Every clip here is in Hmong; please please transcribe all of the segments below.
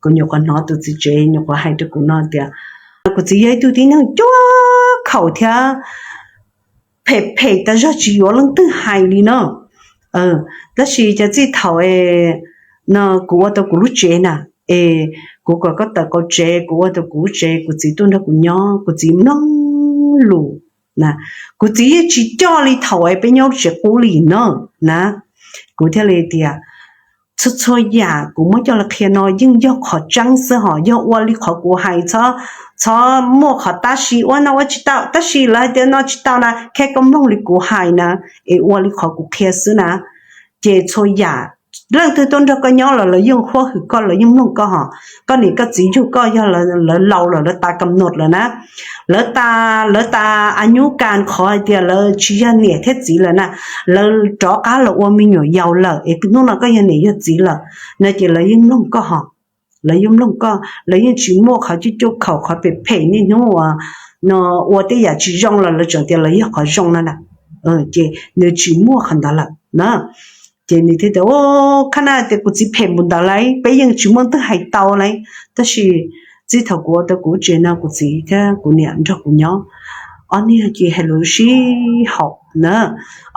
Kuv nyuam qhuav hnov tus txiv tsev nyuam qhuav hais rau kuv no tias, kuv txiv yog ib tug tib neeg cuab khaum thiab phem phem tas zog tsis yuav leej twg hais li no. Tab sis cas txij thaum no kuv ua tau kuv lub tsev na, es kuv kom koj tawm qauv tsev, kuv ua tau kuv lub tsev, kuv txiv tuaj nrog kuv nyob, kuv txiv mloog lus na, kuv txiv yeej tsis coj li thaum es peb nyob lub tsev qub li no na. Kuv thiaj li tias, txhua txhua yam kuv muab coj los qhia no yeej yog qhov tseeb xwb hos, yog ua li qhov kuv hais, txhob muaj qhov tab sis ua no ua tsis tau, tab sis lawv hais tias no tsis tau na, kheb koj mloog li kuv hais na, es ua li qhov kuv qhia xwb na. Ces txhua yam, leej twg tuaj nrog koj nyob los lawv yeej huab hwm koj, lawv yeej mloog koj hos. Koj niam koj txiv yug koj yog lawv laus lawm, lawv tas kam nod lawm na, lawv tas, lawv tas a nyub kas qhov hais tias lawv tsis yog niam thiab txiv lawm na, lawv rov qab los ua me nyuam yaus lawm es hnub no koj yog niam yog txiv lawm no ces lawv yeej mloog koj hos, lawv yeej mloog koj, lawv yeej tsis muaj qhov cuab cuab khaum qhov phem phem niaj hnub uas no ua tej yam tsis zoo los lawv tseem tias lawv yog qhov zoo no na. Ces nws tsis muaj qhov ntawd lawm na. Ces nws thiaj tias, khab na tias kuv txiv phem mus ntawd lauj, peb yeej tsis muaj twg hais tau lauj. Tab sis txij thaum kuv ua tau kuv tsev no kuv txiv thiab kuv niam nrog kuv nyob, ob niag ces hais lus sib haum na,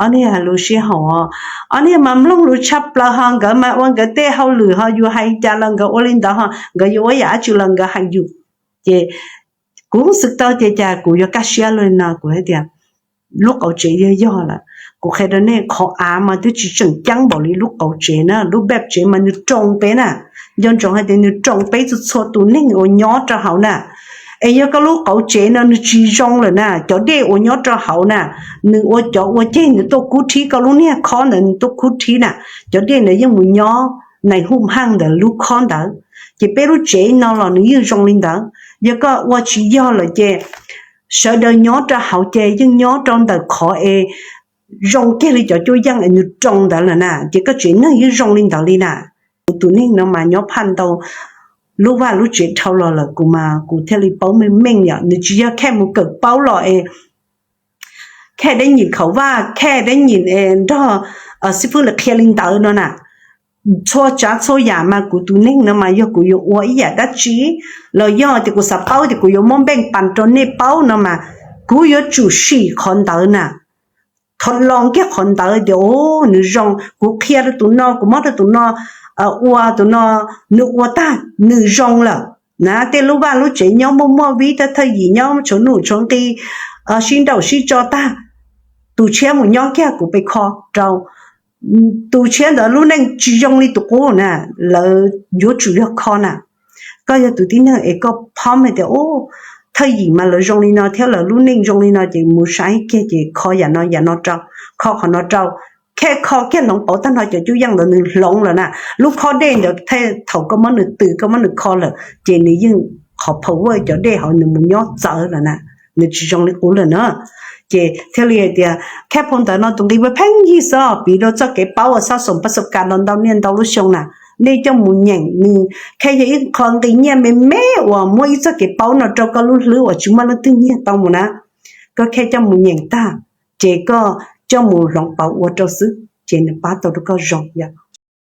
ob niag hais lus sib haum, ob niag mas mloog lus tshaj plaws hos, nkawd mas ua nkawd tej hauj lwm hos, yus hais cas los nkawd ua li ntawd hos, nkawd yuav ua yam dab tsi los nkawd hais yus. Ces kuv xav tau tias cas kuv yuav kaj siab li no, kuv hais tias lub qauv tsev yog yog lawm. Kuv qhia rau nej, qhov av mas twb tsis tseem ceeb npaum li lub qauv tsev na, lub npej tsev mas nws roos peb na. Nco ntsoov hais tias nws roos peb txhua txhua tus neeg uas nyob rau hauv na. Es yog koj lub qauv tsev no nws tsis zoo lawm na, cov dej uas nyob rau hauv na, nws ua cov ua ceg nws tuaj kub rhib koj lub niag khob ntawd, nws tuaj kub rhib na, cov dej ntawd yeej mus nyob nais hu haj ntawd lub khob ntawd. Ces peb lub tsev no los nws yeej zoo li ntawd. Yog koj ua tsis yog lawm ces sawv daws nyob rau hauv ces yeej nyob rau ntawm qhov es zoo kiag li cov cuab yeej es nws roos ntawd lawm na, ces koj tsev neeg yeej zoo li ntawd li na. Kuv tus neeg no mas nyob phaj ntau lub vaj lub tsev dhau los lawm, kuv mas kuv thiaj li paub meej meej yom. Nws tsis yog khaj mus kawm paub los es khaj deb nyim khaum vaj, khaj deb nyim nrog xib fwb lawv qhia li ntawd no na. Txhua tsav txhua yam mas kuv tus neeg no mas yog kuv yuav ua ib yam dab tsi los yog tias kuv xav paub tias kuv yuav muab npeej pas rau nej paub no mas kuv yuav tsum sim qhov ntawd na. Thov loo kiag qhov ntawd tias, o, nws zoo, kuv qhia rau tus no, kuv muab rau tus no ua, tus no nws ua tag nws zoo lawm na. Tej lub vaj lub tsev nyob muaj muaj vib, thawj thawj yim nyob tshuav nuj tshuav nqi, sib nrauj sib tso tag, tus tshiab mus nyob kiag kuv pe kho rau. Tus tshiab ntawd lub neej tsis zoo li tus qub na, lawv yuav tsum yog kho na. Koj yog tus tib neeg es koj phob me tias, u, thawj yim mas lawv zoo li no thiab lawv lub neej zoo li no ces mus saib kiag ces kho yam no yam no rau, kho qhov no rau. Khaj kho kiag hloov pauv tag nrho cov cuab yeej ntawd nws hloov lawm na. Lub khob dej ntawd thaum koj muab nws tws koj muab nws kho lawm ces nws yeej qhov power cov dej hauv nws mus nyob txawv lawm na. Nws tsis zoo li qub lawm na. Ces thiaj li hais tias khaj phau ntawv no tus nqi ua pheej yig xwb, piv rau txoj kev paub uas xab xoom pas xas kas los ntau niaj ntau lub xyoo na. Nej coj mus nyeem nws, khaj yog ib qho nqi nyiaj me me uas muab ib txoj kev paub no rau koj lub hlwb uas tsis muaj leej twg nyiag tau mus na. Koj khaj coj mus nyeem tag ces koj coj mus hloov pauv ua rau xwb ces nws pab tau rau koj zoo yom.